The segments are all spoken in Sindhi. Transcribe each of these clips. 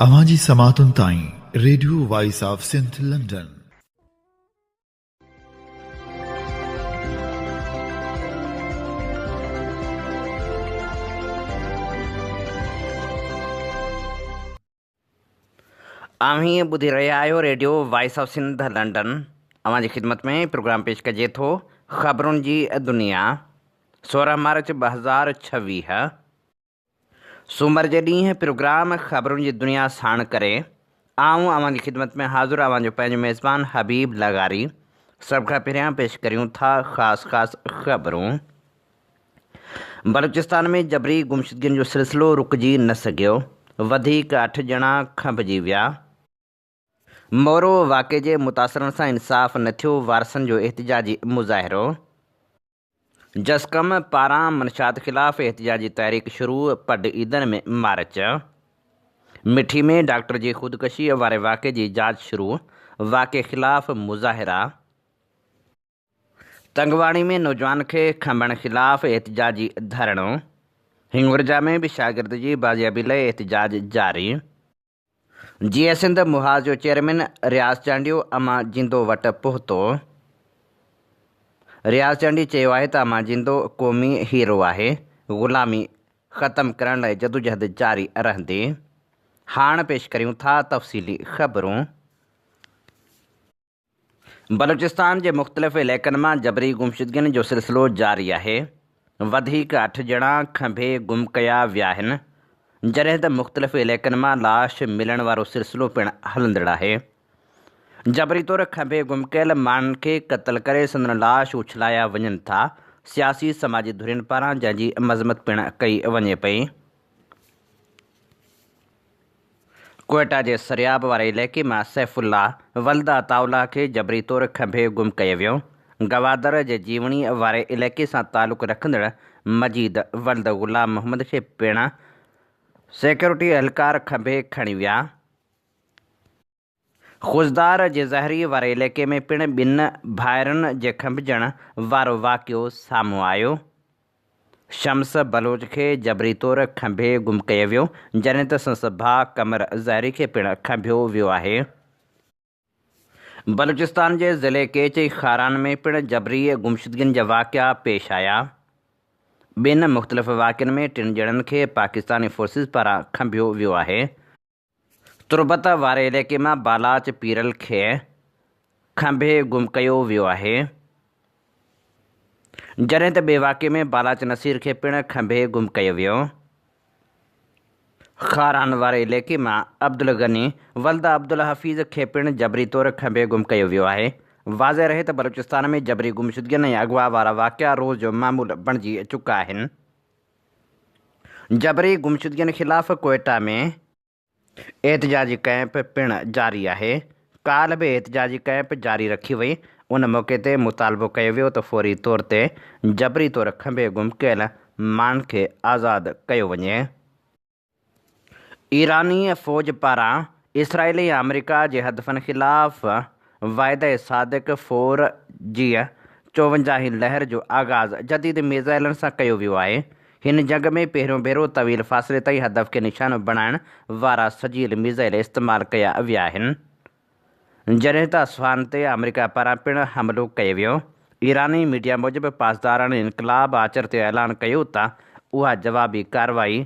اوهان جي سماعتن تائين radio voice of Sindh London. اوهين ٻڌي رهيا آهيو radio voice of Sindh London. اوهان جي خدمت ۾ پروگرام پيش ڪجي ٿو خبرن جي دنيا 16 مارچ 2026. سومر جي ڏينهن پروگرام خبرن جي دنيا ساڻ ڪري آئون اوهان جي خدمت ۾ حاضر اوهان جو پنهنجو ميزبان حبيب لغاري. سڀ کان پهريان پيش ڪريون ٿا خاص خاص خبرون. بلوچستان ۾ جبري گمشدگين جو سلسلو رڪجي نه سگهيو، وڌيڪ اٺ ڄڻا کنڀجي ويا. مورو واقعي جي متاثرن سان انصاف نه ٿيو، وارثن جو احتجاجي مظاهرو. جسقم پاران منشيات خلاف احتجاجي تحريڪ شروع، پڊ عيدن ۾ مارچ. مٺي ۾ ڊاڪٽر جي خودڪشي واري واقعي جي جاچ شروع، واقعي خلاف مظاهرا. تنگواڻي ۾ نوجوان کي کنڀڻ خلاف احتجاجي ڌرڻو. هنڱورجا ۾ به شاگرد جي بازيابي لئه احتجاج جاري. جيئي سنڌ محاذ جو چيئرمين رياض چانڊيو امان جندو وٽ پهتو. رياض چانڊيي چيو آهي ته امان جندو قومي هيرو آهي، غلامي ختم ڪرڻ لاء جدوجهد جاري رهندي. هاڻ پيش ڪريون ٿا تفصيلي خبرون. بلوچستان جي مختلف علائقن مان جبري گمشدگين جو سلسلو جاري آهي، وڌيڪ اٺ ڄڻا کنڀي گم ڪيا ويا آهن، جڏهن ته مختلف علائقن مان لاش ملڻ وارو سلسلو پڻ هلندڙ آهي. جبري طور کنڀي گم ڪيل ماڻهن کي قتل ڪري سندن لاش اڇلايا وڃن ٿا، سياسي سماجي ڌرين پاران جنهن جي مذمت پڻ ڪئي وڃي پئي. ڪوئيٽا جي سرياب واري علائقي مان سيف الله ولد عطاء الله کي جبري طور کنڀي گم ڪيو ويو. گوادر جي جيوڻي واري علائقي سان تعلق رکندڙ مجيد ولد غلام محمد کي پڻ سيڪيورٽي اهلڪار کنڀي کڻي ويا. خضدار جي زهري واري علائقي ۾ پڻ ٻن ڀائرن جي کنڀجڻ وارو واقعو سامهون آيو. شمس بلوچ کي جبري طور کنڀي گم ڪيو ويو، جڏهن ته سندس ڀاء قمر زهري کي پڻ کنڀيو ويو آهي. بلوچستان جي ضلعي ڪيچ ۽ خاران ۾ پڻ جبري گمشدگين جا واقعا پيش آيا. ٻن مختلف واقعن ۾ ٽن ڄڻن کي پاڪستاني فورسز پاران کنڀيو ويو آهي. تربت واري علائقي مان بالاچ پيرل کي کنڀي گم ڪيو ويو آهي، جڏهن ته ٻئي واقعي ۾ بالاچ نصير کي پڻ کنڀي گم ڪيو ويو. خاران واري علائقي مان عبدالغني ولد عبدالحفيظ کي پڻ جبري طور کنڀي گم ڪيو ويو آهي. واضح رهي ته بلوچستان ۾ جبري گمشدگين ۽ اغوا وارا واقعا روز جو معمول بڻجي چڪا آهن. جبري گمشدگين خلاف ڪوئيٽا ۾ احتجاجي ڪئمپ پڻ جاري آهي، ڪالهه به احتجاجي ڪئمپ جاري رکي وئي، ان موقعي تي مطالبو ڪيو ويو ته فوري طور تي جبري طور کنڀي گم ڪيل ماڻهن کي آزاد ڪيو وڃي. ايراني فوج پاران اسرائيل ۽ آمريڪا جي هدفن خلاف وعده صادق فور جي چوونجاهين لهر جو آغاز جديد ميزائلن سان ڪيو ويو آهي. هن جنگ ۾ پهريون ڀيرو طويل فاصلي تائين هدف کي نشانو بڻائڻ وارا سجيل ميزائل استعمال ڪيا ويا آهن. جڏهن ته اصفهان تي آمريڪا پاران پڻ حملو ڪيو ويو. ايراني ميڊيا موجب پاسداران انقلاب آچر تي اعلان ڪيو ته اها جوابي ڪارروائي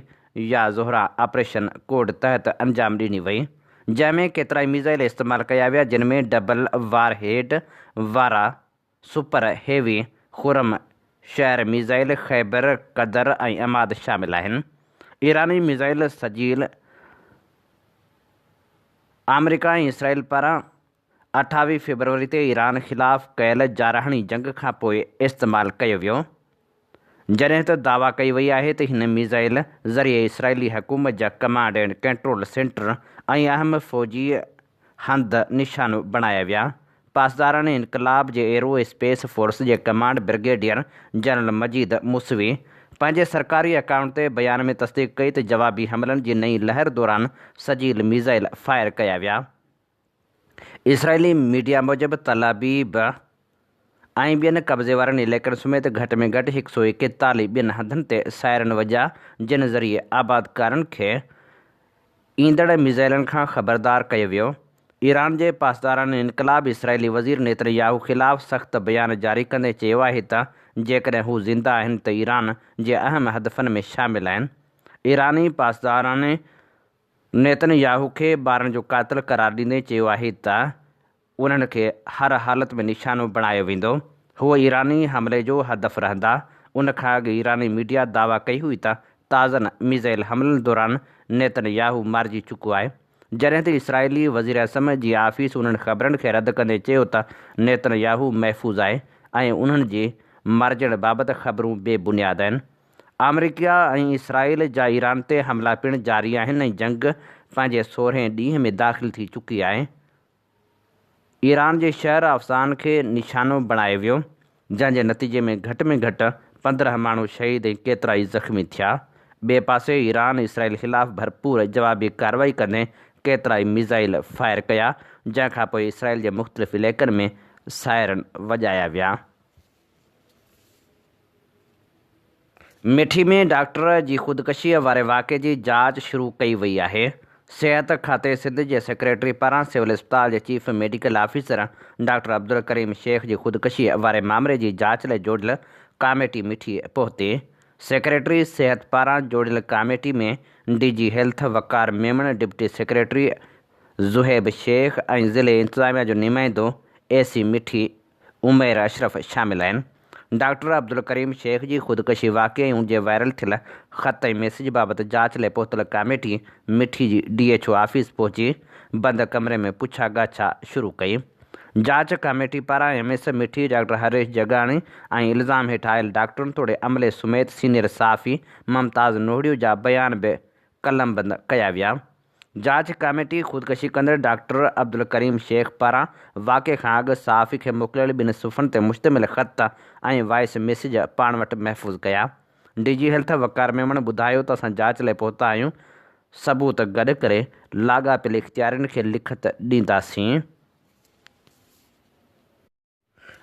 يا زهرا آپريشن ڪوڊ تحت انجام ڏني وئي، جنهن ۾ ڪيترائي ميزائل استعمال ڪيا ويا جن ۾ ڊبل وار هيڊ وارا super heavy Khorramshahr missile, Kheibar, Qadr ۽ Emad شامل آهن. ايراني ميزائل سجيل آمريڪا ۽ اسرائيل پاران 28 فيبروري تي ايران خلاف ڪيل جارحاڻي جنگ کانپوء استعمال ڪيو ويو، جڏهن ته دعويٰ ڪئي وئي آهي ته هن ميزائل ذريعي اسرائيلي حڪومت جا ڪمانڊ اينڊ ڪنٽرول سينٽر ۽ اهم فوجي هنڌ نشانو بڻايا ويا. پاسداران انقلاب جي ايرو اسپيس فورس جي command brigadier general Majid Mousavi پنهنجي سرڪاري اڪائونٽ تي بيان ۾ تصديق ڪئي ته جوابي حملن جي نئين لهر دوران سجيل ميزائل فائر ڪيا ويا. اسرائيلي ميڊيا موجب تل ابيب ۽ ٻين قبضي وارن علائقن سميت گهٽ ۾ گهٽ هڪ سئو ايڪيتاليهه ٻين هنڌن تي سائرن وڄيا جن ذريعي آبادڪارن کي ايندڙ ميزائلن کان خبردار ڪيو ويو. ايران جي پاسداران انقلاب اسرائيلي وزير نيتن ياهو خلاف سخت بيان جاري ڪندي چيو آهي ته جيڪڏهن هو زنده آهن ته ايران جي اهم هدفن ۾ شامل آهن. ايراني پاسداران نيتن ياهو کي ٻارن جو قاتل قرار ڏيندي چيو آهي ته انهن کي هر حالت ۾ نشانو بڻايو ويندو. هو ايراني حملي جو هدف رهندا. ان کان اڳ ايراني ميڊيا دعويٰ ڪئي هئي ته تازن ميزائل حملن دوران نيتن ياهو مارجي چڪو آهي. جڏهن ته اسرائيلي وزيراعظم جي آفيس انهن خبرن کي رد ڪندي چيو ته نيتن ياهو محفوظ آهي ۽ انهن جي مارجڻ بابت خبرون بي بنياد آهن. آمريڪا ۽ اسرائيل جا ايران تي حملا پڻ جاري آهن ۽ جنگ پنهنجي سورهين ڏينهن ۾ داخل ٿي چڪي آهي. ايران جي شهر افسان کي نشانو بڻايو ويو، جنهن جي نتيجي ۾ گهٽ ۾ گهٽ 15 ماڻهو شهيد ۽ ڪيترائي زخمي ٿيا. ٻئي پاسي ايران اسرائيل خلاف ڀرپور جوابي ڪارروائي ڪندي ڪيترائي ميزائل فائر ڪيا، جنهن کانپوء اسرائيل جي مختلف علائقن ۾ سائرن وڄايا ويا. مٺي ۾ ڊاڪٽر جي خودڪشيء واري واقعي جي جاچ شروع ڪئي وئي آهي. صحت کاتي سنڌ جي سيڪريٽري پاران سول اسپتال جي chief medical officer doctor Abdulkarim Shaikh جي خودڪشيء واري مامري جي جاچ لاء جوڙيل ڪاميٽي مٺي پهتي. سيڪريٽري صحت پاران جوڙيل committee ۾ D G health Waqar Memon, deputy secretary Zohaib Shaikh ۽ ضلعي انتظاميا جو نمائندو اي سي مٺي عمير اشرف شامل آهن. ڊاڪٽر عبدالڪريم شيخ جي خودڪشي واقعي ۽ ان جي وائرل ٿيل خط ۽ ميسيج بابت جاچ لاء پهتل ڪاميٽي مٺي جي ڊي ايڇ او آفيس پهچي بند ڪمري ۾ پڇا ڳاڇا شروع ڪئي. جاچ ڪاميٽي پاران M S Mithi doctor Harish Jagani ۽ الزام هيٺ آيل ڊاڪٽرن توڙي عملي سميت سينيئر صحافي ممتاز نوهڙيو جا بيان به قلمبند ڪيا ويا. جاچ ڪاميٽي خودڪشي ڪندڙ ڊاڪٽر عبدالڪريم شيخ پاران واقعي کان اڳ صحافي کي موڪليل ٻن صفحن تي مشتمل خط ۽ وائس ميسيج پاڻ وٽ محفوظ ڪيا. ڊي جي هيلٿ وقار ميمڻ ٻڌايو ته اسان جاچ لاء پهتا آهيون، ثبوت گڏ ڪري لاڳاپيل اختيارين کي لکت ڏينداسين.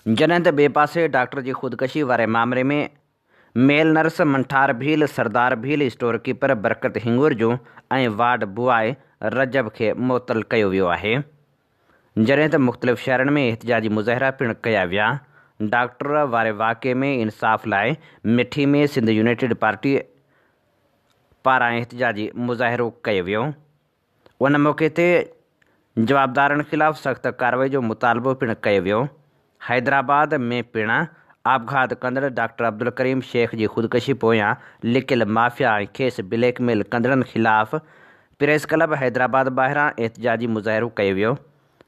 جڏهن ته ٻئي پاسي ڊاڪٽر جي خودڪشي واري مامري ۾ male nurse Manthar Bheel, Sardar Bheel, store keeper Barkat Hingorjo ۽ ward boy Rajab کي معطل ڪيو ويو آهي. جڏهن ته مختلف شهرن ۾ احتجاجي مظاهرا پڻ ڪيا ويا. ڊاڪٽر واري واقعي ۾ انصاف لاء مٺي ۾ سنڌ يونائيٽيڊ پارٽي پاران احتجاجي مظاهرو ڪيو ويو. ان موقعي تي جوابدارن خلاف سخت ڪارروائي جو مطالبو پڻ ڪيو ويو. حيدرآباد ۾ پڻ آپگهات ڪندڙ ڊاڪٽر عبدالڪريم شيخ جي خودڪشي پويان لڪيل مافيا ۽ کيس بليڪ ميل ڪندڙن خلاف پريس ڪلب حيدرآباد ٻاهران احتجاجي مظاهرو ڪيو ويو،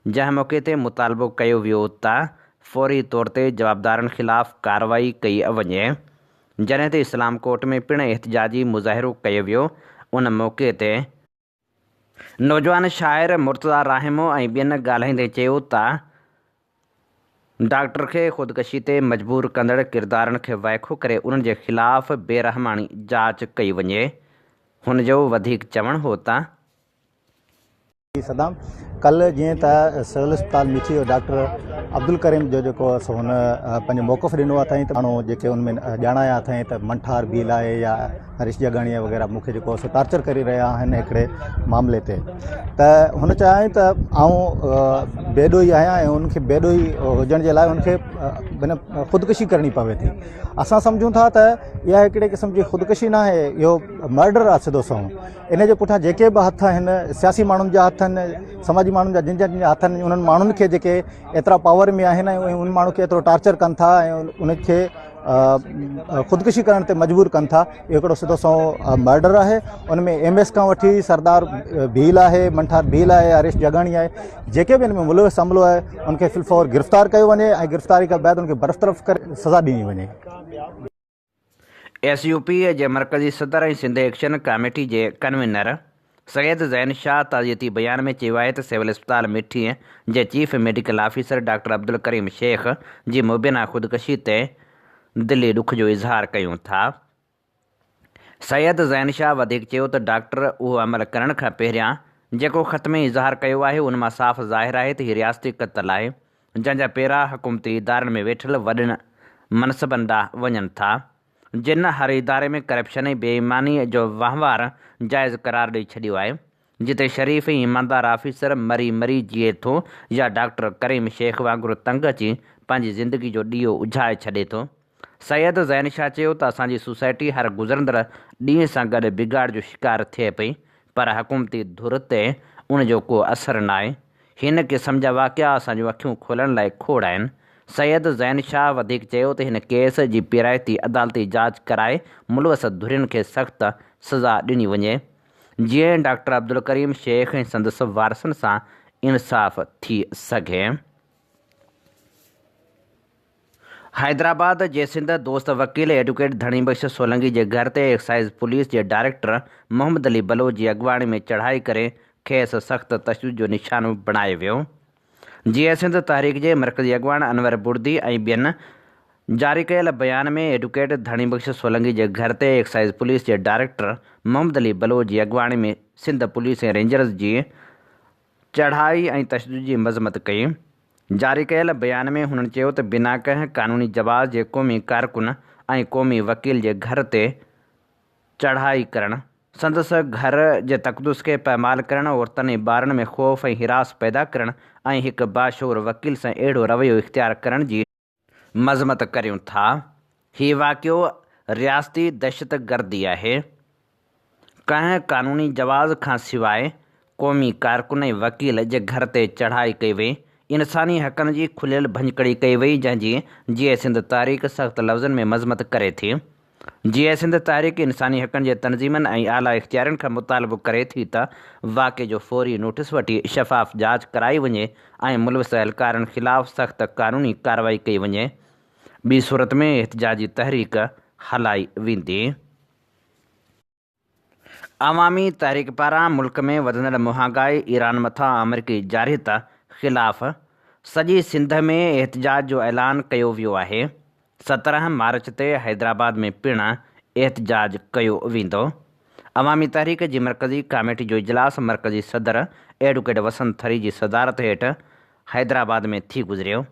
جنهن موقعي تي مطالبو ڪيو ويو ته فوري طور تي جوابدارن خلاف ڪارروائي ڪئي وڃي. جڏهن ته اسلام ڪوٽ ۾ پڻ احتجاجي مظاهرو ڪيو ويو، ان موقعي تي. نوجوان شاعر مرتضيٰ راهمو ۽ ٻين ڳالهائيندي چيو ته ڊاڪٽر کي خودڪشي تي مجبور ڪندڙ ڪردارن کي وائکو ڪري انهن جي خلاف بي رحماڻي جاچ ڪئي وڃي، هن جو وڌيڪ چوڻ هو ته. صدام ڪلهه جيئن ته سول اسپتال مٺي جو ڊاڪٽر عبدالڪريم جو جيڪو سو هن پنهنجو موقف ڏنو اٿائين ته ماڻهو جيڪي ان ۾ ڄاڻايا اٿائين ته منٺار ڀيل آهي يا هريش جڳاڻي وغيره مون کي جيڪو سو ٽارچر ڪري رهيا آهن هڪڙي معاملي تي ته هن چيائين ته آئون بي ڏوهي آهيان ۽ ان کي بي ڏوهي هجڻ جي لاء ان کي خودڪشي ڪرڻي پوي ٿي اسان سمجهون ٿا ته اها هڪڙي قسم جي خودڪشي ناهي اهو مرڊر آهي سڌو سنئون ان جي پٺيان جيڪي به هٿ آهن سياسي ماڻهن جا هٿ آهن سماجي ماڻهن جا جن جا جن جا هٿ آهن انهن ماڻهن کي جيڪي ايترا پاور ۾ آهن ۽ انهن ماڻهن کي ايترو ٽارچر ڪن ٿا ۽ ان کي خودڪشي ڪرڻ تي مجبور ڪن ٿا اهو هڪڙو سڌو سنئون مرڊر آهي ان ۾ ايم ايس کان وٺي سردار ڀيل آهي منٺار ڀيل آهي هريش جڳاڻي آهي جيڪي به ان ۾ ملوث عملو آهي ان کي في الفور گرفتار ڪيو وڃي ۽ گرفتاري کان بعد ان کي برطرف ڪري سزا ڏني وڃي. ايس يو پي جي مرڪزي صدر ۽ سنڌ ايڪشن ڪاميٽي جي ڪنوينر سيد زين شاهه تعزيتي بيان ۾ چيو آهي ته سول اسپتال مٺي جي chief medical officer doctor Abdulkarim Shaikh جي مبينا خودڪشي تي دلي ڏک جو اظهار ڪيون ٿا. سيد زين شاهه وڌيڪ چيو ته ڊاڪٽر اهو عمل ڪرڻ کان پهريان جيڪو خط ۾ اظهار ڪيو آهي ان مان صاف ظاهر آهي ته هي رياستي قتل آهي جنهن جا پيرا حڪومتي ادارن ۾ ويٺل وڏن منصبن ڏانهن وڃن ٿا، جن هر اداري ۾ ڪرپشن ۽ بي ايمانيء جو وهنوار جائز قرار ڏئي ڇڏيو آهي. جتي شريف ۽ ايماندار آفيسر مري مري جيئي ٿو يا ڊاڪٽر ڪريم شيخ وانگر تنگ اچي پنهنجي زندگي جو ڏيئو اجهائي ڇڏي ٿو. سيد زين شاهه چيو ته اسان جي سوسائٽي هر گذرندڙ ڏينهن سان گڏ بگاڙ جو شڪار ٿئي پئي پر حڪومتي ڌر تي ان جو ڪو اثر ناهي. هن قسم جا واقعا اسان جون اکيون کولڻ لاء کوڙ آهن. سيد زين شاهه وڌيڪ چيو ته هن ڪيس جي پيرائتي عدالتي جاچ ڪرائي ملوث ڌرين کي سخت سزا ڏني وڃي جيئن ڊاڪٽر عبدالڪريم شيخ ۽ سندس وارثن سان انصاف ٿي سگهي. حيدرآباد جي سنڌ دوست وڪيل ايڊوڪيٽ ڌڻي بخش سولنگي جي گهر تي ايڪسائيز پوليس جي ڊائريڪٽر محمد علي بلوچ جي اڳواڻي ۾ چڙهائي ڪري کيس سخت تشدد جو نشانو بڻايو ويو. جيئي سنڌ تحريڪ جي مرڪزي اڳواڻ انور بڙدي ۽ ٻين جاري ڪيل بيان ۾ ايڊوڪيٽ ڌڻي بخش سولنگي جي گهر تي ايڪسائيز پوليس جي ڊائريڪٽر محمد علي بلوچ جي اڳواڻي ۾ سنڌ پوليس ۽ رينجرز جي چڙهائي ۽ تشدد جي مذمت ڪئي. جاري ڪيل بيان ۾ هنن چيو ته بنا ڪنهن قانوني جواز جي قومي ڪارڪن ۽ قومي وڪيل جي گهر تي چڙهائي ڪرڻ، سندس گهر جي تقدس کي پائمال ڪرڻ، عورتن ۽ ٻارن ۾ خوف ۽ هراس پيدا ڪرڻ ۽ هڪ باشعور وڪيل سان اهڙو رويو اختيار ڪرڻ جي مذمت ڪريون ٿا، هي واقعو رياستي دهشتگردي آهي، ڪنهن قانوني جواز کان سواء قومي ڪارڪن ۽ وڪيل جي گهر تي چڙهائي ڪئي وئي، انساني حقن جي کليل ڀڃڪڙي ڪئي وئي جنهن جي جيئي سنڌ تحريڪ سخت لفظن ۾ مذمت ڪري ٿي. جيئي سنڌ تحريڪ انساني حقن جي تنظيمن ۽ اعليٰ اختيارين کان مطالبو ڪري ٿي ته واقعي جو فوري نوٽيس وٺي شفاف جاچ ڪرائي وڃي ۽ ملوث اهلڪارن خلاف سخت قانوني ڪارروائي ڪئي وڃي ٻي صورت ۾ احتجاجي تحريڪ هلائي ويندي. عوامي تحريڪ پاران ملڪ ۾ وڌندڙ مهانگائي، ايران مٿان آمريڪي جارحيت خلاف سڄي سنڌ ۾ احتجاج جو اعلان ڪيو ويو آهي، 17 مارچ تي حيدرآباد ۾ پڻ احتجاج ڪيو ويندو. عوامي تحريڪ جي مرڪزي ڪاميٽي جو اجلاس مرڪزي صدر ايڊوڪيٽ وسند ٿري جي صدارت هيٺ حيدرآباد ۾ ٿي گذريو.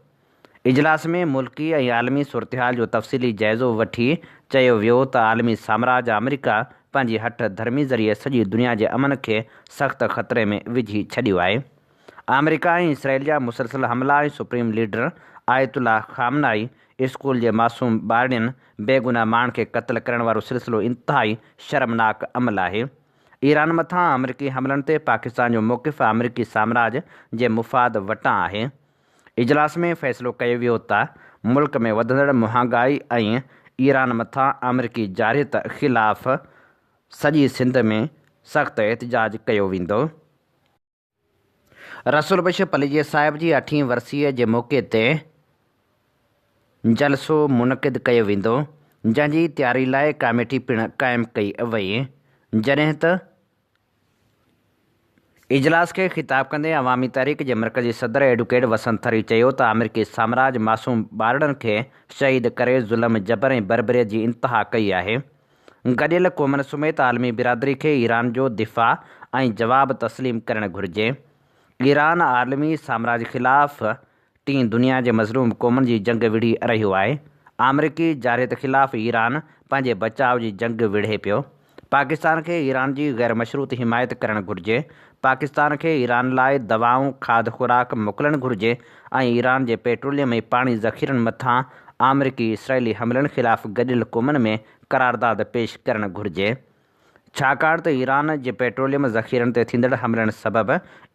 اجلاس ۾ ملڪي ۽ عالمي صورتحال جو تفصيلي جائزو وٺي چيو ويو ته عالمي سامراج آمريڪا پنهنجي هٺ ڌرمي ذريعي سڄي دنيا جي امن کي سخت خطري ۾ وجهي ڇڏيو آهي. آمريڪا ۽ اسرائيل جا مسلسل حملا ۽ supreme leader Ayatollah Khamenei school جي معصوم ٻارڙين بيگناهه ماڻهن کي قتل ڪرڻ وارو سلسلو انتهائي شرمناڪ عمل آهي. ايران مٿان آمريڪي حملن تي پاڪستان جو موقف آمريڪي سامراج جي مفاد وٽان آهي. اجلاس ۾ فيصلو ڪيو ويو ته ملڪ ۾ وڌندڙ مهانگائي ۽ ايران مٿان آمريڪي جارحيت خلاف سڄي سنڌ ۾ سخت احتجاج ڪيو ويندو. رسول بخش پليجي صاحب جي اٺين ورسيء جي موقعي تي جلسو منعقد ڪيو ويندو، جنهن جي تياري لاء ڪاميٽي پڻ قائم ڪئي وئي، جڏهن ته اجلاس کي خطاب ڪندي عوامي تحريڪ جي مرڪزي صدر ايڊوڪيٽ وسند ٿري چيو ته آمريڪي سامراج معصوم ٻارڙن کي شهيد ڪري ظلم، جبر ۽ بربريت جي انتها ڪئي آهي. گڏيل قومن سميت عالمي برادري کي ايران جو دفاع ۽ جواب تسليم ڪرڻ گهرجي. ايران عالمي سامراج خلاف ٽين دنيا جي مظلوم قومن جي جنگ وڙهي رهيو آهي. آمريڪي جارحيت خلاف ايران پنهنجي بچاء جي جنگ وڙهي پيو. پاڪستان کي ايران جي غير مشروط حمايت ڪرڻ گهرجي. پاڪستان کي ايران لاء دوائون، کاڌ خوراڪ موڪلڻ گهرجي ۽ ايران جي پيٽروليم ۽ پاڻي ذخيرن مٿان آمريڪي اسرائيلي حملن خلاف گڏيل قومن ۾ قرارداد پيش ڪرڻ گهرجي. ڇاڪاڻ ته ايران جي پيٽروليم ذخيرن تي ٿيندڙ حملن سبب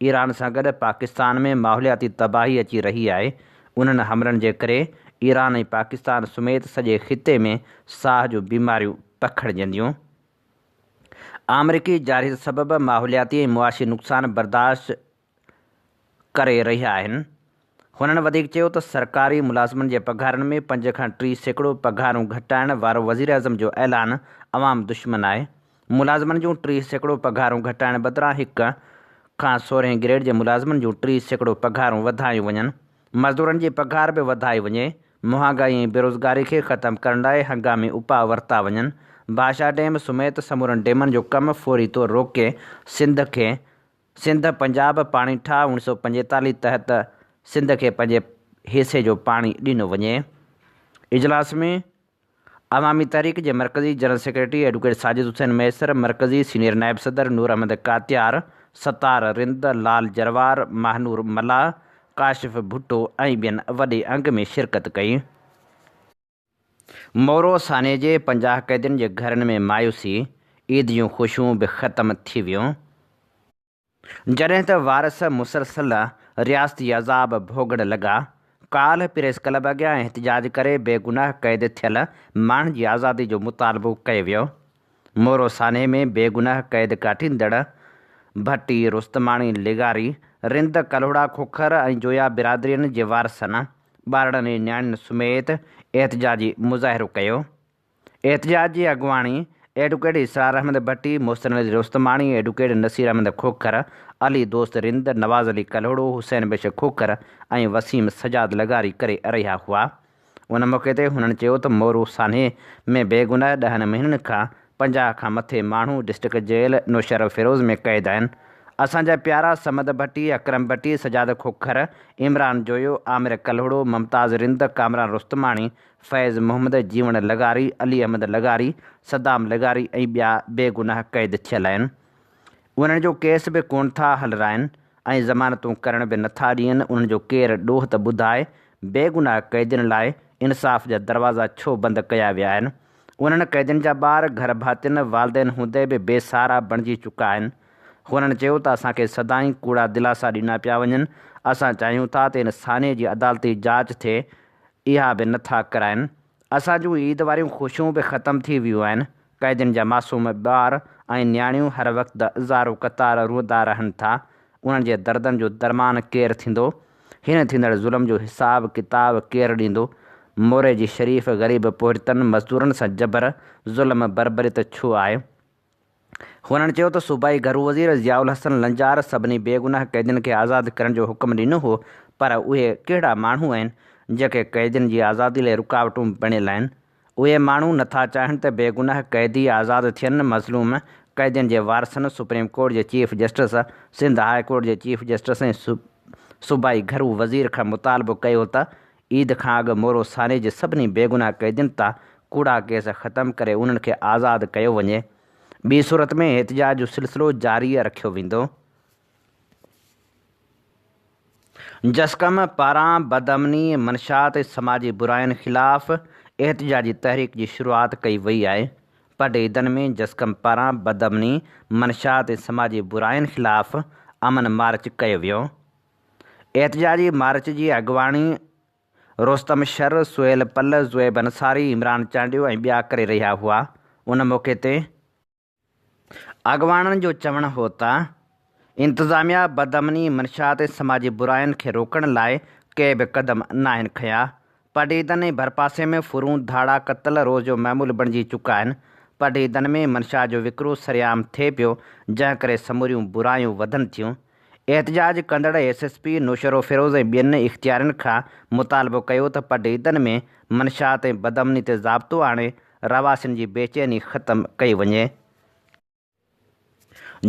ايران سان گڏ پاڪستان ۾ ماحولياتي تباهي اچي رهي آهي، انهن حملن جي ڪري ايران ۽ پاڪستان سميت سڄي خطي ۾ ساهه جون بيماريون پکڙجنديون. آمريڪي جارحيت سبب ماحولياتي ۽ معاشي نقصان برداشت ڪري رهيا آهن. هنن وڌيڪ چيو ته سرڪاري ملازمن جي پگهارن ۾ پنج کان 30% پگهارون گهٽائڻ وارو وزيراعظم جو اعلان عوام دشمن آهي، ملازمن جون 30% پگهارون گهٽائڻ بدران هڪ کان سورهين گريڊ جي ملازمن جون 30% پگهارون وڌايون وڃن، مزدورن جي پگهار به وڌائي وڃي، مهانگائي ۽ بيروزگاري کي ختم ڪرڻ لاء هنگامي اپاء ورتا وڃن، ڀاشا ڊيم سميت سمورن ڊيمن جو ڪم فوري طور روڪي سنڌ کي سنڌ پنجاب پاڻي ٺاهه 1945 تحت سنڌ کي پنهنجي حصي جو پاڻي ڏنو وڃي. اجلاس ۾ عوامي تحريڪ جي مرڪزي general secretary advocate Sajid Hussain Mahesar, مرڪزي سينيئر نائب صدر نور احمد ڪاتيار، ستار رند، لال جروار، ماهنور ملاح، ڪاشف ڀٽو ۽ ٻين وڏي انگ ۾ شرڪت ڪئي. مورو سانحي جي 50 قيدين جي گهرن ۾ مايوسي، عيد جون خوشيون به ختم ٿي ويون. جڏهن ته وارث مسلسل رياستي عذاب ڀوڳڻ لڳا. ڪالهه پريس ڪلب اڳيان احتجاج ڪري بيگناهه قيد ٿيل ماڻهن جي آزادي جو مطالبو ڪيو ويو. مورو سانحي ۾ بيگناهه قيد ڪاٽيندڙ ڀٽي، رستماڻي، لغاري، رند، ڪلهوڙا، کوکر ۽ جويا برادرين جي وارثن ٻارڙن ۽ نياڻين سميت احتجاجي مظاهرو ڪيو. احتجاج جي اڳواڻي ايڊوڪيٽ اسرار احمد ڀٽي، محسن علي رستماڻي، ايڊوڪيٽ نصير احمد کوکر، علي دوست رند، نواز علي ڪلهوڙو، حسين بخش کوکر ۽ وسيم سجاد لغاري ڪري رهيا هئا. ان موقعي تي هنن چيو ته مورو سانحي ۾ بيگناهه ڏهن مهينن کان 50 کان مٿي ماڻهو ڊسٽرڪٽ جيل نوشهروفيروز ۾ قيد آهن. اسان جا پيارا صمد ڀٽي، اڪرم ڀٽي، سجاد کوکر، عمران جويو، عامر ڪلهوڙو، ممتاز رند، ڪامران رستماڻي، فيض محمد جيوڻ لغاري، علي احمد لغاري، صدام لغاري ۽ ٻيا بيگناهه قيد ٿيل آهن. انهن جو ڪيس به ڪونه ٿا هلرائن ۽ ضمانتون ڪرڻ به نٿا ڏين، انهن جو ڪير ڏوهه ته ٻڌائي، بيگناهه قيدين لاء انصاف جا دروازا ڇو بند ڪيا ويا آهن؟ انهن قيدين جا ٻار گهر ڀاتين، والدين هوندي به بي سهارا بڻجي چڪا آهن. هنن چيو ته اسان کي سدائين ڪوڙا دلاسا ڏنا پيا وڃن، اسان چاهيون ٿا ته ان سانحي جي عدالتي جاچ ٿئي، اها به نه ٿا ڪرائين. اسان جون عيد واريون خوشيون به ختم ٿي ويون آهن. قيدين جا معصوم ٻار ۽ نياڻيون هر وقت زارو قطار روئندا رهن ٿا. انهن جي دردن جو درمان ڪير ٿيندو؟ هن ٿيندڙ ظلم جو حساب ڪتاب ڪير ڏيندو؟ موري جي شريف غريب پورهيتن مزدورن سان جبر، ظلم، بربريت ڇو آهي؟ هنن چيو ته صوبائي گهرو وزير ضياء الحسن لنجار سڀني بيگناهه قيدين کي آزاد ڪرڻ جو حڪم ڏنو هو پر اهي ڪهڙا ماڻهو آهن جيڪي قيدين جي آزادي لاء رڪاوٽون بڻيل آهن اهي ماڻهو نٿا چاهين ته بيگناهه قيدي آزاد ٿين مظلوم قيدين جي وارثن سپريم ڪورٽ جي chief justice Sindh high court جي چيف جسٽس ۽ صوبائي گهرو وزير کان مطالبو ڪيو ته عيد کان اڳ مورو سانحي جي سڀني بيگناهه قيدين تان ڪوڙا ڪيس ختم ڪري انهن کي آزاد ڪيو وڃي، ٻي صورت ۾ احتجاج جو سلسلو جاري رکيو ويندو. جسقم پاران بدامني، منشيات ۽ سماجي براين خلاف احتجاجي تحريڪ جي شروعات ڪئي وئي آهي. پڊعيدن ۾ جسقم پاران بدامني، منشيات ۽ سماجي براين خلاف امن مارچ ڪيو ويو. احتجاجي مارچ جي اڳواڻي رستم شر، سهيل پلھ، زويب انصاري، عمران چانڊيو ۽ ٻيا ڪري رهيا هئا. ان موقعي تي اڳواڻن جو چوڻ هو ته انتظاميا بدامني، منشيات ۽ سماجي براين کي روڪڻ لاء ڪي به قدم ناهن کنيا، پڊعيدن ۽ ڀرپاسي ۾ ڦرون، ڌاڙا، قتل روز جو معمول بڻجي چڪا آهن. پڊعيدن ۾ منشيات جو وڪرو سرعام ٿئي پيو، جنهن ڪري سموريون برايون وڌن ٿيون. احتجاج ڪندڙ ايس ايس پي نوشهروفيروز ۽ ٻين اختيارين کان مطالبو ڪيو ته پڊعيدن ۾ منشيات ۽ بدامني تي ضابطو آڻي رهواسين جي بيچيني ختم ڪئي وڃي.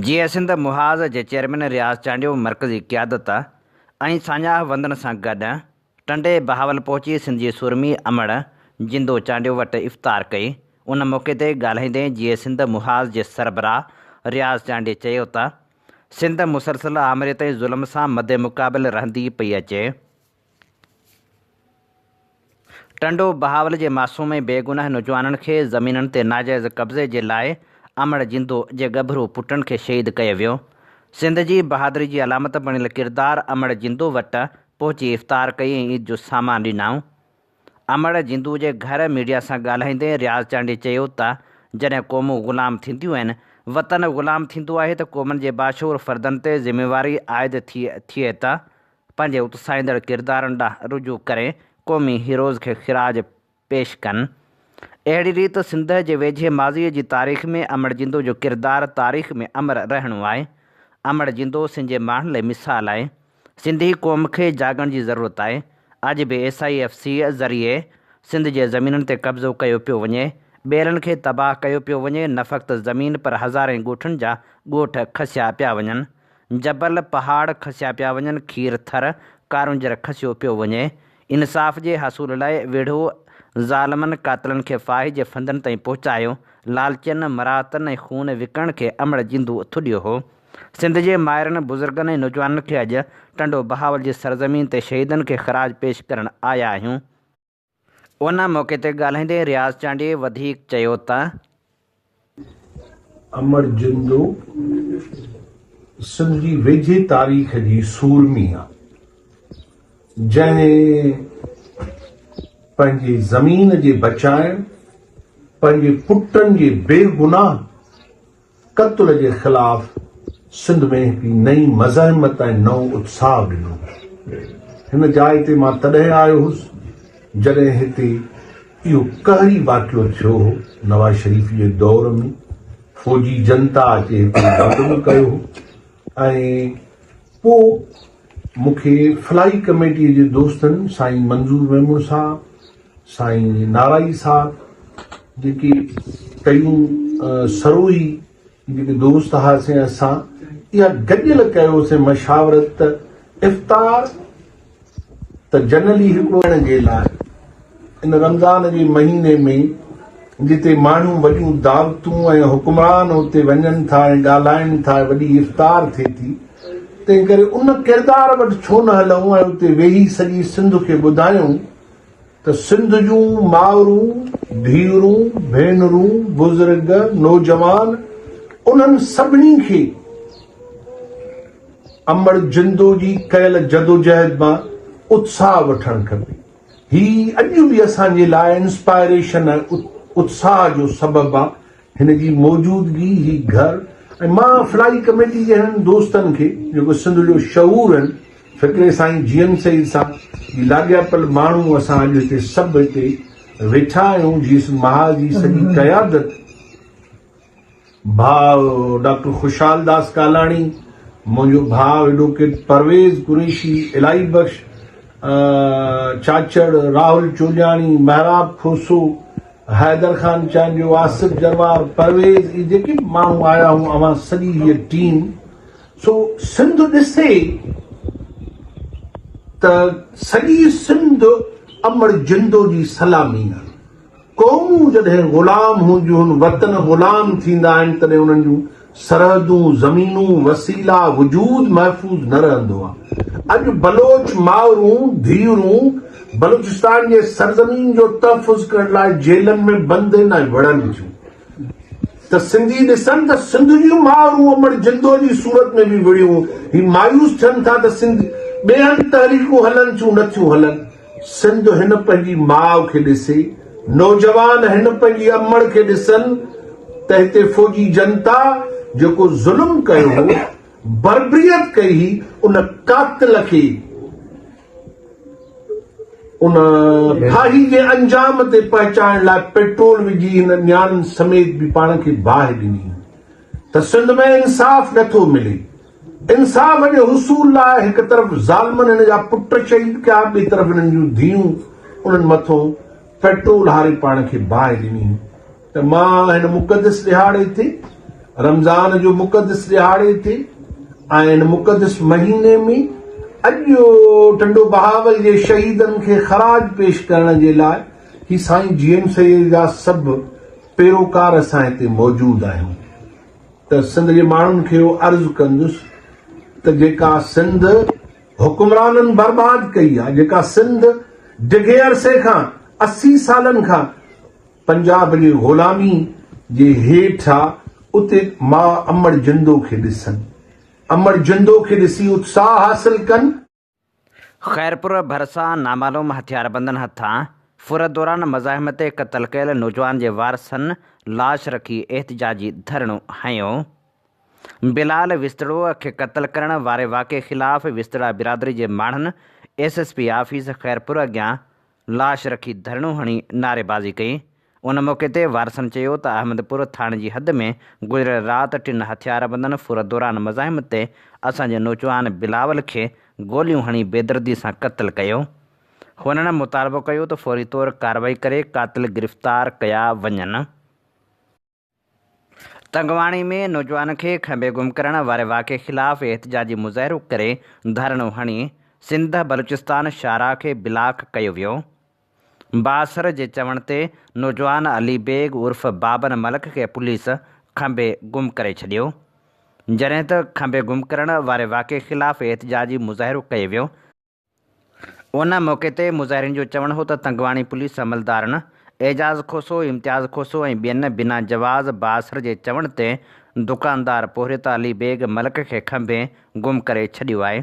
جيئي سنڌ محاذ جي چيئرمين رياض چانڊيو مرڪزي قيادت ۽ ساڃاهه وندن سان گڏ ٽنڊي بهاول پهچي سنڌ جي سورمي امڙ جندو چانڊيو وٽ افطار ڪئي. ان موقعي تي ڳالهائيندي جيئي سنڌ محاذ جي سربراهه رياض چانڊيي چيو ته سنڌ مسلسل آمريت ۽ ظلم سان مدمقابل رهندي پئي اچي. ٽنڊو بهاول جي معصوم ۽ بيگناهه نوجوانن کي زمينن تي ناجائز قبضي جي لاء امڙ جندو جي ڳڀرو پٽن کي شهيد ڪيو ويو. سنڌ جي بهادري جي علامت بڻيل ڪردار امڙ جندو وٽ پهچي افطار ڪئي ۽ عيد جو سامان ڏنائون. امڙ جندو جي گهر ميڊيا سان ڳالهائيندي رياض چانڊيي چيو ته جڏهن قومون غلام ٿينديون آهن، وطن غلام ٿيندو آهي ته قومن جي باشعور فردن تي ذميواري عائد ٿئي ته پنهنجي اتساهيندڙ ڪردارن ڏانهن رجوع ڪري قومي هيروز کي خراج پيش ڪن. اهڙي ريت سنڌ جي ويجهي ماضيء جي تاريخ ۾ امڙ جندو جو ڪردار تاريخ ۾ امر رهڻو آهي. امڙ جندو سنڌ جي ماڻهن لاء مثال آهي. سنڌي قوم کي جاڳڻ جي ضرورت آهي. اڄ به ايس I F C ذريعي سنڌ جي زمينن تي قبضو ڪيو پيو وڃي. ٻيلن کي تباهه ڪيو پيو وڃي. نه فقط زمين پر هزارين ڳوٺن جا ڳوٺ کسيا پيا وڃن. جبل پهاڙ کسيا پيا وڃن، کير ٿر، ڪارونجهر کسيو پيو وڃي. انصاف جي حصول لاء وڙهو، ظالمن قاتلن کي ڦاهي جي ڦندن تائين پهچايو، لالچن، مراعتن ۽ خون وڪڻڻ کي امڙ جندو ٿڏيو هو. سنڌ جي مائرن، بزرگن ۽ نوجوانن کي اڄ ٽنڊو بهاول جي سرزمين تي شهيدن کي خراج پيش ڪرڻ آيا آهيون. ان موقعي تي ڳالهائيندي رياض چانڊيي وڌيڪ چيو ته. امر جندو سنڌ جي ويجهي تاريخ جي سورمي آ، جنهن پنهنجي زمين جي بچائڻ، پنهنجي پٽن جي بيگناهه قتل جي خلاف سنڌ ۾ هڪڙي نئين مزاحمت ۽ نئون اتساهه ڏنو. هن جاء تي مان تڏهن آيو هوس جڏهن هتي اهو قهري واقعو ٿيو هو، نواز شريف جي دور ۾ فوجي جنتا اچي هتي ظلم ڪيو هو ۽ پوء مون کي فلاحي ڪميٽيء جي دوستن سائين منظور ميمڻ صاحب، سائين نارائي صاحب جيڪي ڪيون سروهي جيڪي دوست هئاسين اسان اها گڏيل ڪيوسين مشاورت ته افطار ته جنرلي هڪڙو ڏيڻ جي لاء ان رمضان جي مهيني ۾ جتي ماڻهو وڏيون دعوتون ۽ حڪمران اتي وڃن ٿا ۽ ڳالهائن ٿا ۽ وڏي افطار ٿئي ٿي تنهن ڪري ان ڪردار وٽ ڇو نه هلون ۽ اتي ويهي سڄي سنڌ کي ٻڌايون ته سنڌ جون مائرون، ڌيئرون، ڀينرون، بزرگ، نوجوان انهن سڀني کي امڙ جندو جي ڪيل جدوجهد مان اتساهه وٺڻ کپي. هي اڄ به اسان جي لاء انسپائريشن ۽ اتساهه جو سبب آ. هن جي موجودگي، هي گهر ۽ مان فلاحي ڪميٽي جي هنن دوستن کي جيڪو سنڌ جو شعور هن فڪري سائين جي ايم سيد سان جي لاڳاپيل ماڻهو اسان اڄ هتي سڀ هتي ويٺا آهيون جي سنڌ محاذ جي سڄي قيادت ڀاء ڊاڪٽر خوشحال داس ڪالاڻي، منهنجو ڀاء ايڊووڪيٽ پرويز قريشي، الاهي بخش چاچڙ، راهول چولياڻي، محراب کوسو، حيدر خان چانڊيو، آصف جروار، پرويز اهي جيڪي به ماڻهو آيا هون اوهان سڄي هيء ٽيم سو سنڌ ڏسي ته سڄي سنڌ امڙ جندو جي سلامي آهي. قومون جڏهن غلام هونديون هن، وطن غلام ٿيندا آهن، تڏهن انهن جون سرحدون، زمينون، وسيلا، وجود محفوظ نه رهندو آهي. اڄ بلوچ مائرون، ڌيئرون بلوچستان جي سرزمين جو تحفظ ڪرڻ لاء جيلن ۾ بند آهن ۽ وڙهن ٿيون ته سنڌي ڏسن ته سنڌ جون مائرون امڙ جندو جي صورت ۾ به وڙهيون، هي مايوس ٿين ٿا ته سنڌ ٻئي هنڌ تحريڪون هلن ٿيون نه ٿيون هلن. سنڌ هن پنهنجي ماء کي ڏسي، نوجوان هن پنهنجي امڙ کي ڏسن ته هتي فوجي جنتا جيڪو ظلم ڪيو هو، بربريت ڪئي هئي، ان قاتل کي ان ڦاهي جي انجام تي پهچائڻ لاء پيٽرول وجهي هن نياڻين سميت به پاڻ کي باهه ڏني ته سنڌ ۾ انصاف نٿو ملي. انصاف جي حصول لاء هڪ طرف ظالمن هن جا پٽ شهيد ڪيا ٻئي طرف هنن جون ڌيئون انهن مٿون پيٽرول هاري پاڻ کي باهه ڏني ته مان هن مقدس ڏهاڙي تي رمضان جو مقدس ڏهاڙي تي ۽ هن مقدس مهيني ۾ اڄ ٽنڊو بهاول جي شهيدن کي خراج پيش ڪرڻ جي لاء هي سائين جي ايم سيد جا سڀ پيروڪار اسان هتي موجود آهيون. ته سنڌ جي ماڻهن کي اهو عرض ڪندس ته جيڪا سنڌ حڪمرانن برباد ڪئي آهي، جيڪا سنڌ ڊگهي عرصي کان 80 سالن کان پنجاب جي غلامي جي هيٺ آ، اتي ماء امڙ جندو کي ڏسن، امڙ جندو کي ڏسي اتساهه حاصل ڪن. خيرپور ڀرسان نامعلوم هٿياربندن هٿان ڦر دوران مزاحمت تي قتل ڪيل نوجوان جي وارثن لاش رکي احتجاجي ڌرڻو هنيو. بلال وسطڙو کي قتل ڪرڻ واري واقعي خلاف وسطڙا برادري جي ماڻهن S S P office Khairpur اڳيان لاش رکي ڌرڻو هڻي نعريبازي ڪئي. ان موقعي تي وارثن چيو ته احمد پور ٿاڻي جي حد ۾ گذريل رات ٽن هٿياربندن ڦر دوران مزاحمت تي اسان جي نوجوان بلاول کي گوليون هڻي بيدردي سان قتل ڪيو. هنن مطالبو ڪيو ته فوري طور ڪارروائي ڪري قاتل گرفتار ڪيا وڃن. تنگواڻي ۾ نوجوان کي کنڀي گم ڪرڻ واري واقعي خلاف احتجاجي مظاهرو ڪري ڌرڻو هڻي سنڌ بلوچستان شاهراهه کي بلاڪ ڪيو ويو. بااثر جي چوڻ تي نوجوان علي بيگ عرف بابن ملڪ کي پوليس کنڀي گم ڪري ڇڏيو. جڏهن ته کنڀي گم ڪرڻ واري واقعي خلاف احتجاجي مظاهرو ڪيو ويو. ان موقعي تي مظاهرين جو چوڻ هو ته تنگواڻي پوليس عملدارن اعجاز کوسو، امتياز کوسو ۽ ٻين بنا جواز بااثر جي چوڻ تي دڪاندار پورهيت علي بيگ ملڪ کي کنڀي گم ڪري ڇڏيو آهي.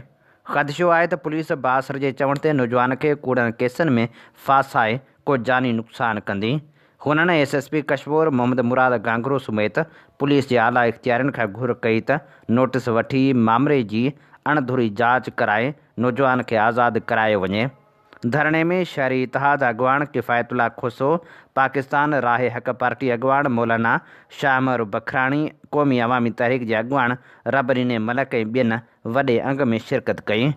خدشو آهي ته پوليس بااثر جي چوڻ تي نوجوان کي ڪوڙن ڪيسن ۾ ڦاسائي ڪو جاني نقصان ڪندي. هنن S S P Kashmore Muhammad Murad Ghanghro سميت پوليس جي اعليٰ اختيارين کان گهر ڪئي ته نوٽيس وٺي مامري جي اڻ ڌري جاچ ڪرائي نوجوان کي آزاد ڪرايو وڃي. ڌرڻي ۾ شهري اتحاد اڳواڻ ڪفايت الله کوسو، پاڪستان راهه حق پارٽي اڳواڻ مولانا شاهمهر بکراڻي، قومي عوامي تحريڪ جي اڳواڻ ربڏني ملڪ ۽ ٻين وڏي انگ ۾ شرڪت ڪئي.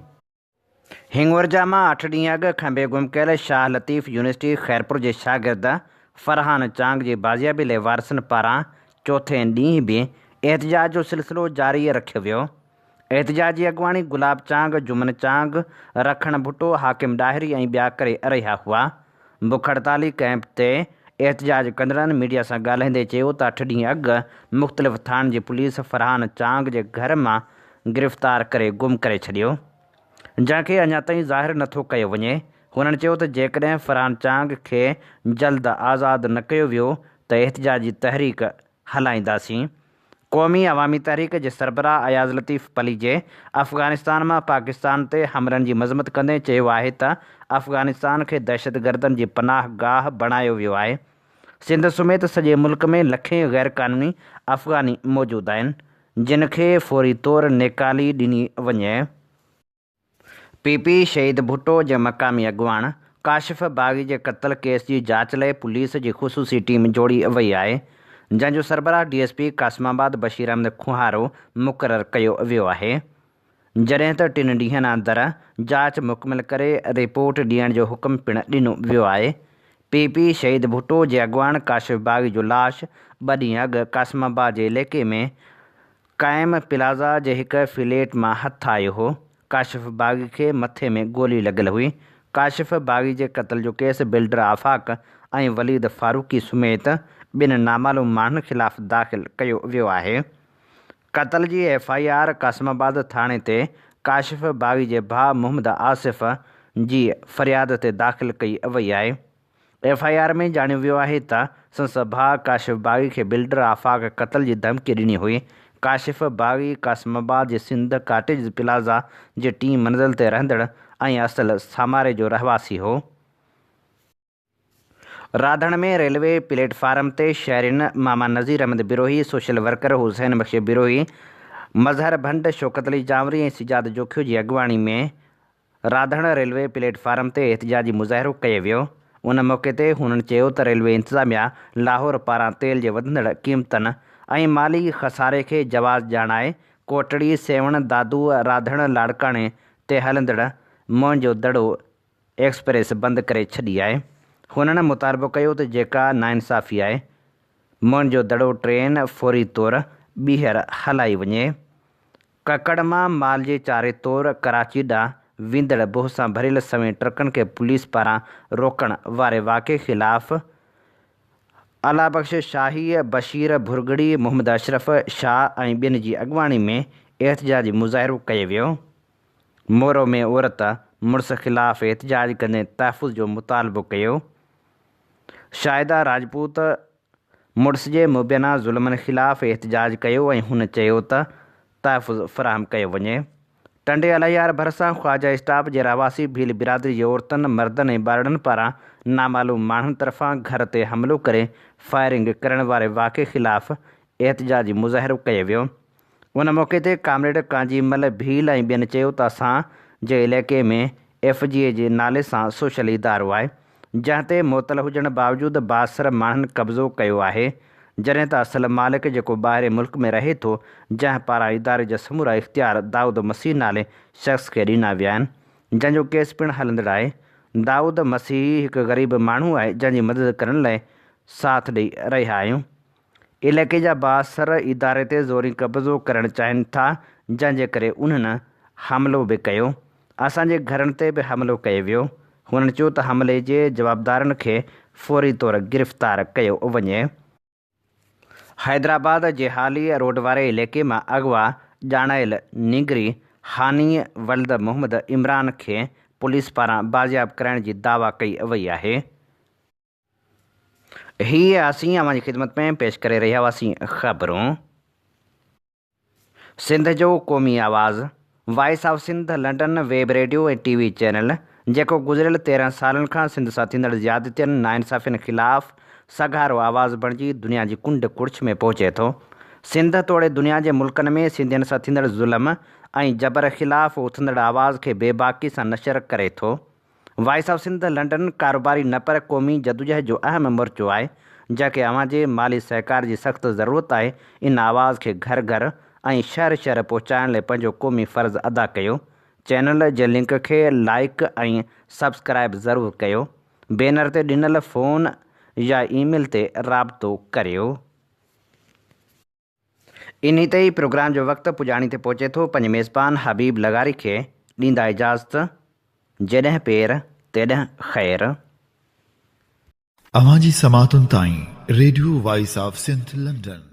هنڱورجا مان اٺ ڏينهن اڳ کنڀي گم ڪيل شاهه لطيف يونيورسٽي خيرپور جي شاگرد فرحان چانگ جي بازيابي لئي وارثن پاران چوٿين ڏينهن به احتجاج جو سلسلو جاري رکيو ويو. احتجاج جي اڳواڻي گلاب چانگ، جمن چانگ، رکڻ ڀٽو، حاڪم ڏاهري ۽ ٻيا ڪري رهيا هئا. بک هڙتالي ڪئمپ تي احتجاج ڪندڙن ميڊيا سان ڳالهائيندي چيو ته اٺ ڏينهن اڳ مختلف ٿاڻن جي پوليس فرحان چانگ جي گهر مان گرفتار ڪري گم ڪري ڇڏيو جنهن کي اڃا تائين ظاهر نٿو ڪيو وڃي. هنن چيو ته جيڪڏهن فرحان چانگ کي جلد آزاد نه ڪيو ويو ته احتجاجي تحريڪ هلائينداسين. قومي عوامي تحريڪ جي سربراهه اياز لطيف پليجي افغانستان مان پاڪستان تي حملن جي مذمت ڪندي چيو آهي ته افغانستان کي دهشتگردن جي پناهه گاهه بڻايو ويو آهي، سنڌ سميت سڄي ملڪ ۾ لکين غيرقانوني افغاني موجود آهن، جن کي فوري طور نيڪالي ڏني وڃي. پي پي شهيد ڀٽو جي مقامي اڳواڻ ڪاشف باغي جي قتل ڪيس جي جاچ لئي پوليس جي خصوصي ٽيم جوڙي وئي آهي، جنهن جو سربراهه D S P Qasimabad Bashir Ahmed Khuharo مقرر ڪيو ويو آهي. جڏهن ته ٽن ڏينهن اندر جاچ مڪمل ڪري رپورٽ ڏيڻ جو حڪم پڻ ڏنو ويو آهي. پي پي شهيد ڀٽو جي اڳواڻ ڪاشف باغي جو لاش ٻه ڏينهن اڳ قاسم آباد جي عليقي ۾ قائم پلازا جي هڪ فليٽ مان هٿ آيو هو. ڪاشف باغي کي مٿي ۾ گولي لڳل هئي. ڪاشف باغي جي قتل جو ڪيس بلڊر آفاق ۽ وليد فاروقي سميت ٻن نامعلوم ماڻهن خلاف داخل ڪيو ويو آهي. قتل جي ايف I R Qasim آباد ٿاڻي تي ڪاشف باغي جي ڀاء محمد آصف جي فرياد تي داخل ڪئي وئي آهي. ايف I R ۾ ڄاڻيو ويو آهي ته سندس ڀاء ڪاشف باغي کي بلڊر آفاق قتل جي ڌمڪي ڏني هئي. ڪاشف باغي قاسم آباد جي سنڌ ڪاٽيجز پلازا جي ٽين منزل تي رهندڙ ۽ اصل ساماري جو رهواسي هو. راڌڻ ۾ ريلوي پليٽ فارم تي شهرين ماما نذير احمد بروهي، سوشل ورڪر حسين بخش بروهي، مظهر ڀنڊ، شوڪت علي جانوري ۽ سجاد جوکيو جي اڳواڻي ۾ راڌڻ ريلوي پليٽ فارم تي احتجاجي مظاهرو ڪيو ويو. ان موقعي تي هنن چيو ته ريلوي انتظاميا لاهور پاران تيل جي وڌندڙ قيمتن ۽ مالي خساري کي جواز ڄاڻائي ڪوٽڙي، سيوهڻ، دادو، راڌڻ، لاڙڪاڻي تي هلندڙ موئن جو دڙو ايڪسپريس بند ڪري ڇڏي آهي. هنن مطالبو ڪيو ته جيڪا ناانصافي آهي موئن جو دڙو ٽرين فوري طور ٻيهر هلائي وڃي. ڪڪڙ مان مال جي چاري طور ڪراچي ڏانهن ويندڙ بهه سان ڀريل سوين ٽرڪن کي پوليس پاران روڪڻ واري واقعي خلاف الله بخش شاهي، بشير ڀرڳڙي، محمد اشرف شاهه ۽ ٻين جي اڳواڻي ۾ احتجاجي مظاهرو ڪيو ويو. مورو ۾ عورت مڙس خلاف احتجاج ڪندي تحفظ جو مطالبو ڪيو. شاهده راجپوت مڙس جي مبينا ظلمن خلاف احتجاج ڪيو ۽ هن چيو ته تحفظ فراهم ڪيو وڃي. ٽنڊي الهيار ڀرسان خواجه اسٽاپ جي رهواسي ڀيل برادري جي عورتن، مردن ۽ ٻارڙن پاران نامعلوم ماڻهن طرفان گهر تي حملو ڪري فائرنگ ڪرڻ واري واقعي خلاف احتجاجي مظاهرو ڪيو ويو. ان موقعي تي ڪامريڊ ڪانجي مل ڀيل ۽ ٻين چيو ته اسان جي علائقي ۾ ايف جي اي جي نالي سان سوشل ادارو آهي جنهن تي معطل هجڻ باوجود بااثر ماڻهن قبضو ڪيو آهي جڏهن ته اصل مالڪ جيڪو ٻاهرين ملڪ ۾ رهي ٿو جنهن پاران اداري جا سمورا اختيار دائود مسيح نالي شخص کي ڏنا ويا آهن جنهن جو ڪيس پڻ هلندڙ آهي دائود مسيح هڪ غريب ماڻهو آهي جنهن جي مدد ڪرڻ لاء ساٿ ڏئي رهيا آهيون. علائقي جا بااثر اداري تي زوري قبضو ڪرڻ چاهين ٿا جنهن جي ڪري انهن حملو به ڪيو، اسان جي گهرن تي به حملو ڪيو ويو، هنن چيو ته حملي جي جوابدارن کي فوري طور گرفتار ڪيو وڃي. حيدرآباد جي حالي روڊ واري عليقي مان اغوا ڄاڻايل نينگري هاني ولد محمد عمران کي پوليس پاران بازياب ڪرائڻ جي دعويٰ ڪئي وئي آهي. هي اسين اوهان جي خدمت ۾ پيش ڪري رهيا هئاسين خبرون. سنڌ جو قومي آواز، voice of Sindh London web radio ۽ T V channel, جيڪو گذريل 13 سالن کان سنڌ سان ٿيندڙ زيادتين، ناانصافين خلاف سگهارو آواز بڻجي دنيا جي ڪنڊ ڪڙڇ ۾ پهچي ٿو. سنڌ توڙي دنيا جي ملڪن ۾ سنڌين سان ٿيندڙ ظلم ۽ جبر خلاف اٿندڙ آواز کي بيباڪي سان نشر ڪري ٿو. وائس آف سنڌ لنڊن ڪاروباري نه پر قومي جدوجهد جو اهم مورچو آهي، جنهن کي اوهان جي مالي سهڪار جي سخت ضرورت آهي، ان آواز کي گهر گهر ۽ شهر شهر پهچائڻ لئي پنهنجو قومي فرض ادا ڪيو. چينل جي لنڪ کي لائيڪ ۽ سبسڪرائيب ضرور ڪيو. بينر تي ڏنل فون يا اي ميل تي رابطو ڪريو. انهي تي ئي پروگرام جو وقت پڄاڻي تي پهچي ٿو پنهنجي ميزبان حبيب لغاري کي ڏيندا اجازت جيڏهن پير تيڏهن خير. اوهان جي سماعتن تائين radio voice of Sindh London.